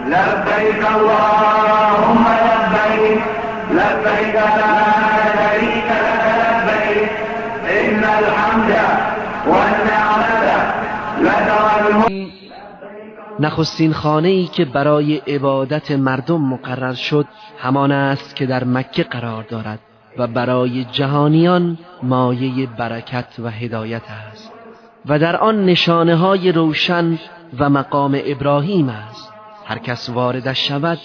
لبيك اللهم لبيك، لبيك لا شريك لك لبيك، إن الحمد والنعمة لك والملك. نخستین خانه‌ای که برای عبادت مردم مقرر شد همان است که در مکه قرار دارد و برای جهانیان مایه برکت و هدایت است و در آن نشانه‌های روشن و مقام ابراهیم است. هر کس واردش شود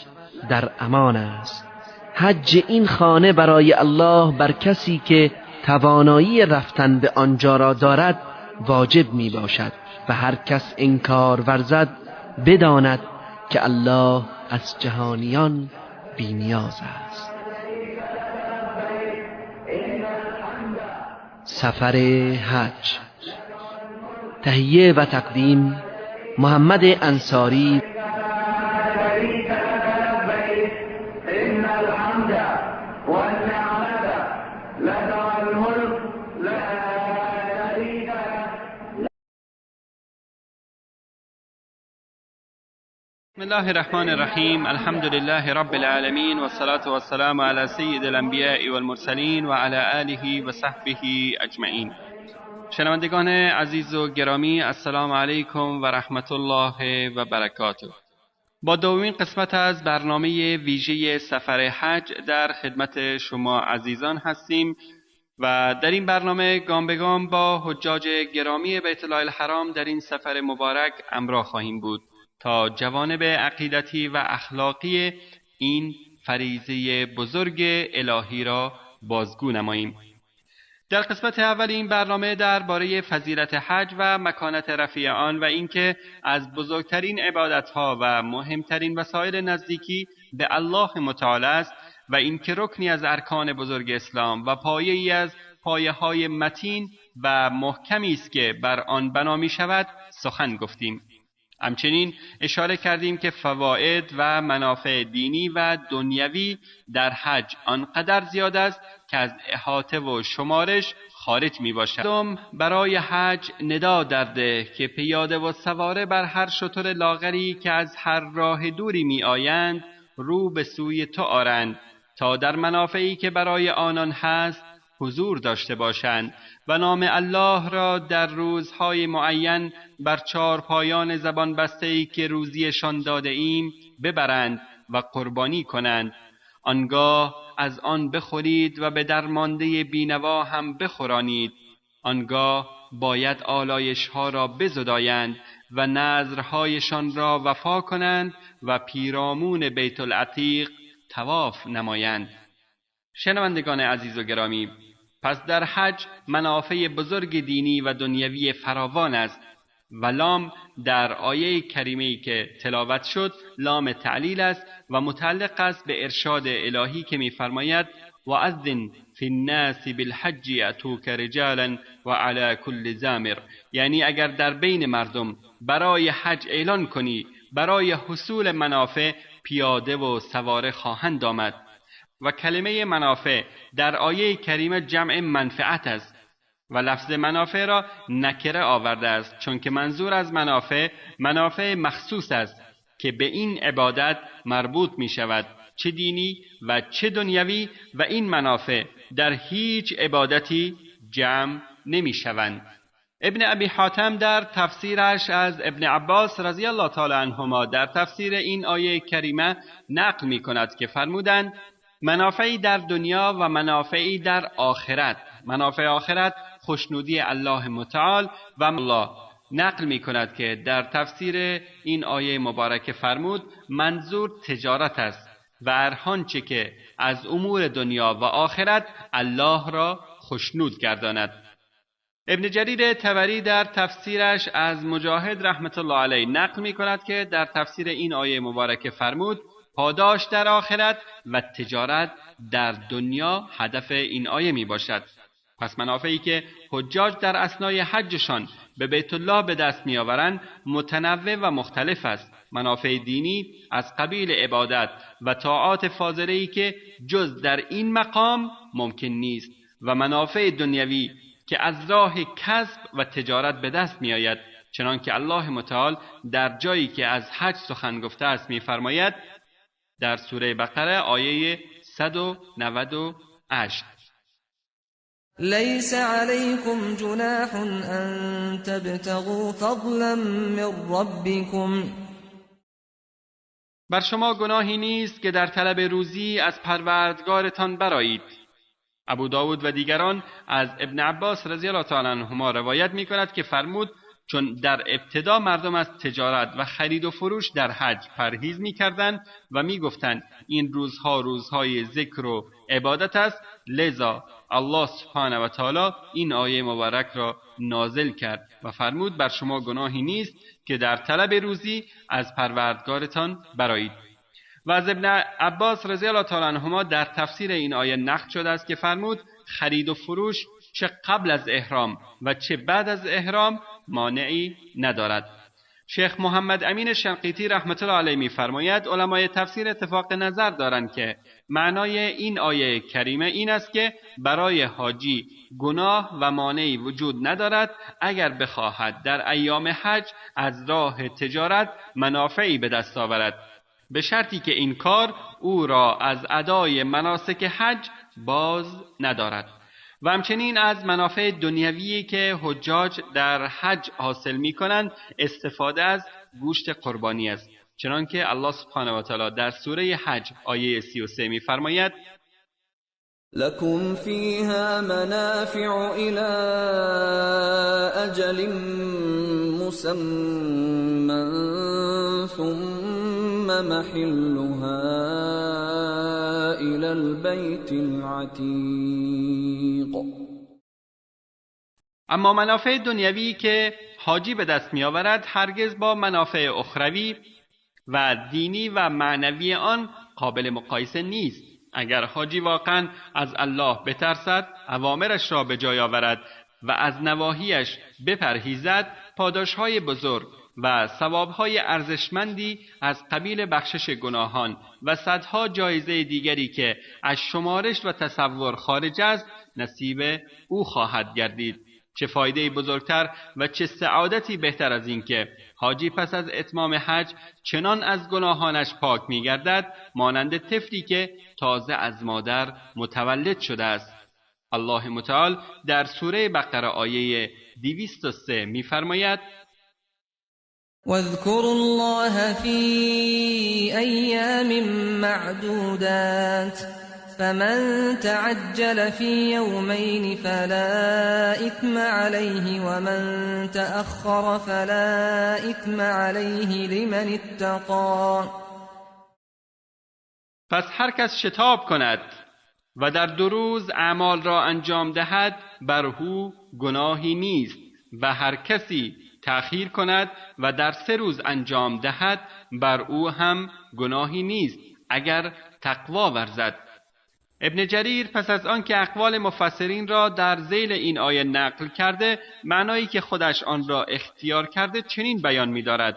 در امان است. حج این خانه برای الله بر کسی که توانایی رفتن به آنجا را دارد واجب می باشد و هر کس انکار ورزد بداند که الله از جهانیان بی نیاز است. سفر حج. تهیه و تقدیم محمد انصاری. بسم الله الرحمن الرحیم. الحمد لله رب العالمین والصلاة والسلام علی سید الانبیاء والمرسلین و علی آله و صحبه اجمعین. شنوندگان عزیز و گرامی، السلام علیکم و رحمت الله و برکاته. با دومین قسمت از برنامه ویژه سفر حج در خدمت شما عزیزان هستیم و در این برنامه گام به گام با حجاج گرامی بیت الله الحرام در این سفر مبارک همراه خواهیم بود تا جوانب عقیدتی و اخلاقی این فریضه بزرگ الهی را بازگو نماییم. در قسمت اول این برنامه درباره فضیلت حج و مکانت رفیع آن و اینکه از بزرگترین عبادتها و مهمترین وسایل نزدیکی به الله متعال است و اینکه رکنی از ارکان بزرگ اسلام و پایه‌ای از پایه‌های متین و محکمی است که بر آن بنا می‌شود سخن گفتیم. همچنین اشاره کردیم که فواید و منافع دینی و دنیوی در حج آنقدر زیاد است که از احاطه و شمارش خارج می باشد. برای حج ندا درده که پیاده و سواره بر هر شتر لاغری که از هر راه دوری می آیند رو به سوی تو آرند تا در منافعی که برای آنان هست حضور داشته باشند و نام الله را در روزهای معین بر چهار پایان زبان بسته‌ای که روزیشان داده ایم ببرند و قربانی کنند. آنگاه از آن بخورید و به درمانده بینوا هم بخورانید. آنگاه باید آلایشها را بزدایند و نذرهایشان را وفا کنند و پیرامون بیت العتیق طواف نمایند. شنوندگان عزیز و گرامی، پس در حج منافع بزرگ دینی و دنیوی فراوان است و لام در آیه کریمه‌ای که تلاوت شد لام تعلیل است و متعلق است به ارشاد الهی که می‌فرماید و اذن فی الناس بالحج یأتوک رجالا و علی کل زامر، یعنی اگر در بین مردم برای حج اعلان کنی برای حصول منافع پیاده و سواره خواهند آمد. و کلمه منافع در آیه کریمه جمع منفعت است و لفظ منافع را نکره آورده است، چون که منظور از منافع منافع مخصوص است که به این عبادت مربوط می شود، چه دینی و چه دنیوی، و این منافع در هیچ عبادتی جمع نمی شوند. ابن ابی حاتم در تفسیرش از ابن عباس رضی الله تعالی عنهما در تفسیر این آیه کریمه نقل می کند که فرمودند منافعی در دنیا و منافعی در آخرت. منافع آخرت خوشنودی الله متعال و الله. نقل می کند که در تفسیر این آیه مبارکه فرمود منظور تجارت است و هر آنچه که از امور دنیا و آخرت الله را خوشنود گرداند. ابن جریر طبری در تفسیرش از مجاهد رحمت الله علیه نقل می کند که در تفسیر این آیه مبارکه فرمود پاداش در آخرت و تجارت در دنیا هدف این آیه می باشد. پس منافعی که حجاج در اثنای حجشان به بیت الله به دست می آورند متنوع و مختلف است. منافع دینی از قبیل عبادت و طاعات فاضله‌ای که جز در این مقام ممکن نیست و منافع دنیوی که از راه کسب و تجارت به دست می آید چنانکه الله متعال در جایی که از حج سخن گفته است می‌فرماید در سوره بقره آیه 198: لیس علیکم جناح ان تبتغوا فضلا من ربکم. بر شما گناهی نیست که در طلب روزی از پروردگارتان برایید. ابو داود و دیگران از ابن عباس رضی الله تعالی عنهما روایت می کند که فرمود چون در ابتدا مردم از تجارت و خرید و فروش در حج پرهیز می کردند و می گفتند این روزها روزهای ذکر و عبادت است، لذا الله سبحانه و تعالی این آیه مبارک را نازل کرد و فرمود بر شما گناهی نیست که در طلب روزی از پروردگارتان برایید. و از ابن عباس رضی الله تعالی عنهما در تفسیر این آیه نقل شده است که فرمود خرید و فروش چه قبل از احرام و چه بعد از احرام مانعی ندارد. شیخ محمد امین شنقیطی رحمت الله علیه می‌فرماید علمای تفسیر اتفاق نظر دارند که معنای این آیه کریمه این است که برای حاجی گناه و مانعی وجود ندارد اگر بخواهد در ایام حج از راه تجارت منافعی به دست آورد، به شرطی که این کار او را از ادای مناسک حج باز ندارد. و همچنین از منافع دنیوی که حجاج در حج حاصل می‌کنند استفاده از گوشت قربانی است، چنانکه الله سبحانه و تعالی در سوره حج آیه 33 می‌فرماید: لکم فیها منافع الی اجل مسمى ثم محلها الی البیت العتیق. اما منافع دنیوی که حاجی به دست می آورد هرگز با منافع اخروی و دینی و معنوی آن قابل مقایسه نیست. اگر حاجی واقعا از الله بترسد، اوامرش را به جای آورد و از نواهیش بپرهیزد، پاداشهای بزرگ و ثوابهای ارزشمندی از قبیل بخشش گناهان و صدها جایزه دیگری که از شمارش و تصور خارج است نصیب او خواهد گردید. چه فایده بزرگتر و چه سعادتی بهتر از این که حاجی پس از اتمام حج چنان از گناهانش پاک می‌گردد مانند طفلی که تازه از مادر متولد شده است. الله متعال در سوره بقره آیه 203 می‌فرماید: واذكروا الله في أيام معدودات فمن تعجل في يومين فلا إثم عليه ومن تأخر فلا إثم عليه لمن اتقى. پس هر کس شتاب کند و در دو روز اعمال را انجام دهد بر او گناهی نیست و هر کسی تأخیر کند و در 3 روز انجام دهد بر او هم گناهی نیست اگر تقوا ورزد. ابن جریر پس از آن که اقوال مفسرین را در ذیل این آیه نقل کرده، معنایی که خودش آن را اختیار کرده چنین بیان می‌دارد: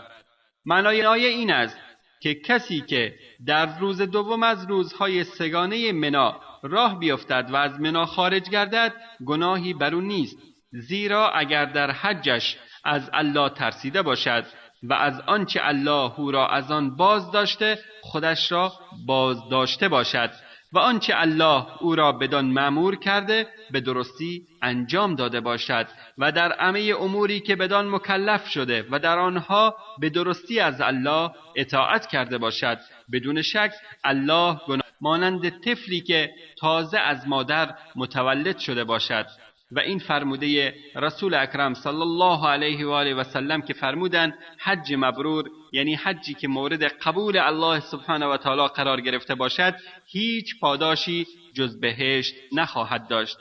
معنای آیه این است که کسی که در روز دوم از روزهای سگانه منا راه بیفتد و از منا خارج گردد گناهی بر او نیست، زیرا اگر در حجش از الله ترسیده باشد و از آنچه الله او را از آن باز داشته خودش را باز داشته باشد و آنچه الله او را بدان مأمور کرده به درستی انجام داده باشد و در همه اموری که بدان مکلف شده و در آنها به درستی از الله اطاعت کرده باشد، بدون شک الله گناه مانند طفلی که تازه از مادر متولد شده باشد. و این فرموده رسول اکرم صلی الله علیه و آله و سلم که فرمودند حج مبرور، یعنی حجی که مورد قبول الله سبحانه و تعالی قرار گرفته باشد، هیچ پاداشی جز بهشت نخواهد داشت.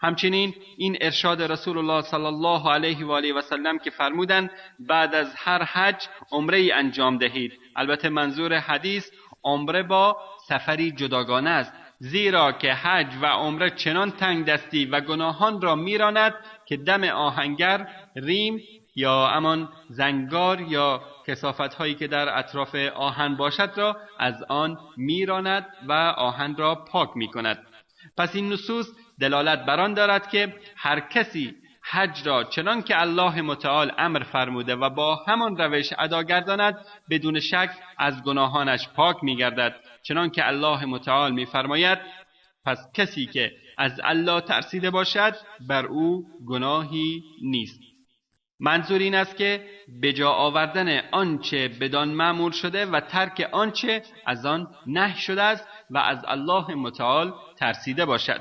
همچنین این ارشاد رسول الله صلی الله علیه و آله و سلم که فرمودند بعد از هر حج عمره انجام دهید. البته منظور حدیث عمره با سفری جداگانه است، زیرا که حج و عمره چنان تنگ دستی و گناهان را میراند که دم آهنگر، ریم یا همان زنگار یا کثافت هایی که در اطراف آهن باشد را از آن میراند و آهن را پاک میکند. پس این نصوص دلالت بر آن دارد که هر کسی حج را چنان که الله متعال امر فرموده و با همان روش ادا گرداند، بدون شک از گناهانش پاک می‌گردد، چنان که الله متعال می‌فرماید: پس کسی که از الله ترسیده باشد بر او گناهی نیست. منظور این است که به جا آوردن آنچه بدان مأمور شده و ترک آنچه از آن نهی شده است و از الله متعال ترسیده باشد.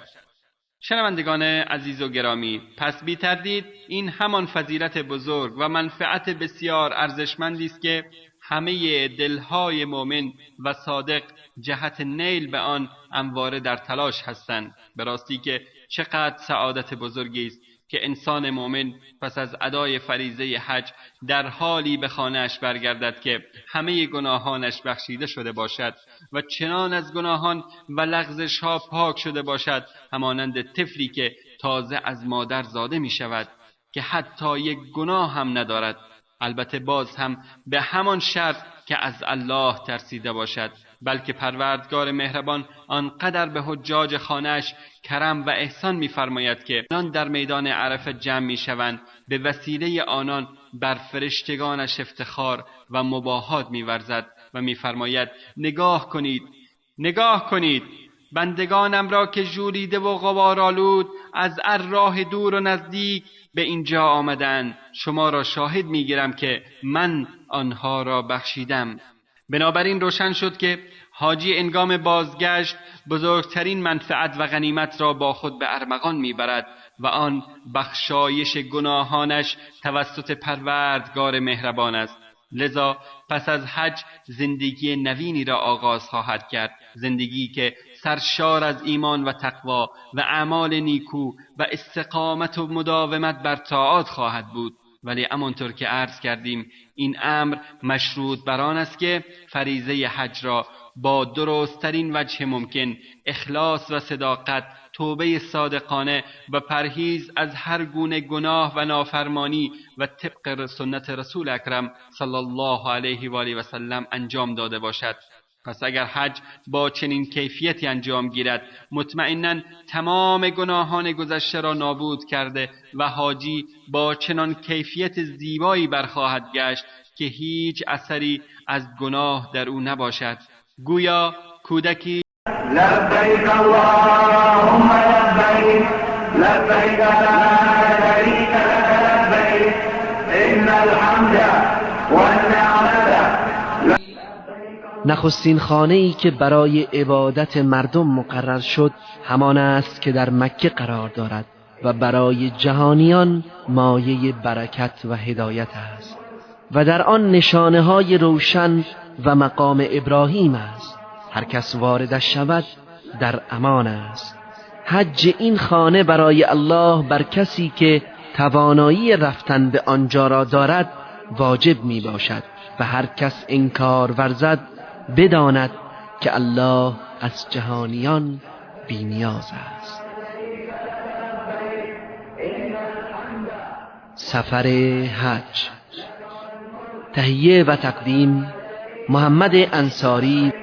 شنوندگان عزیز و گرامی، پس بی تردید این همان فضیلت بزرگ و منفعت بسیار ارزشمندی است که همه دلهای مؤمن و صادق جهت نیل به آن همواره در تلاش هستند. به راستی که چقدر سعادت بزرگی است که انسان مؤمن پس از ادای فریضه حج در حالی به خانه‌اش برگردد که همه گناهانش بخشیده شده باشد و چنان از گناهان و لغزش‌ها پاک شده باشد، همانند طفلی که تازه از مادر زاده می شود که حتی یک گناه هم ندارد، البته باز هم به همان شرط که از الله ترسیده باشد، بلکه پروردگار مهربان آنقدر به حجاج خانه‌اش کرم و احسان می‌فرماید که آنان در میدان عرفه جمع می‌شوند، به وسیله آنان بر فرشتگانش افتخار و مباهات می‌ورزد و می‌فرماید: نگاه کنید، نگاه کنید، بندگانم را که ژولیده و غبارآلود از راه دور و نزدیک به اینجا آمدند، شما را شاهد میگیرم که من آنها را بخشیدم. بنابراین روشن شد که حاجی انگام بازگشت بزرگترین منفعت و غنیمت را با خود به ارمغان میبرد و آن بخشایش گناهانش توسط پروردگار مهربان است. لذا پس از حج زندگی نوینی را آغاز خواهد کرد، زندگی که سرشار از ایمان و تقوا و اعمال نیکو و استقامت و مداومت بر طاعات خواهد بود. ولی همانطور که عرض کردیم این امر مشروط بر آن است که فریضه حج را با درستترین وجه ممکن، اخلاص و صداقت، توبه صادقانه و پرهیز از هر گونه گناه و نافرمانی و طبق سنت رسول اکرم صلی الله علیه و آله و سلم انجام داده باشد. پس اگر حج با چنین کیفیتی انجام گیرد، مطمئناً تمام گناهان گذشته را نابود کرده و حاجی با چنان کیفیت زیبایی برخواهد گشت که هیچ اثری از گناه در او نباشد. گویا کودکی لبیک اللهم لبیک، لبیک لا شریک لک لبیک، ان الحمد والنعمة. نخستین خانه‌ای که برای عبادت مردم مقرر شد همان است که در مکه قرار دارد و برای جهانیان مایه برکت و هدایت است و در آن نشانه‌های روشن و مقام ابراهیم است. هر کس واردش شود در امان است. حج این خانه برای الله بر کسی که توانایی رفتن به آنجا را دارد واجب می باشد و هر کس انکار ورزد بداند که الله از جهانیان بی نیاز است. سفر حج، تهیه و تقدیم محمد انصاری.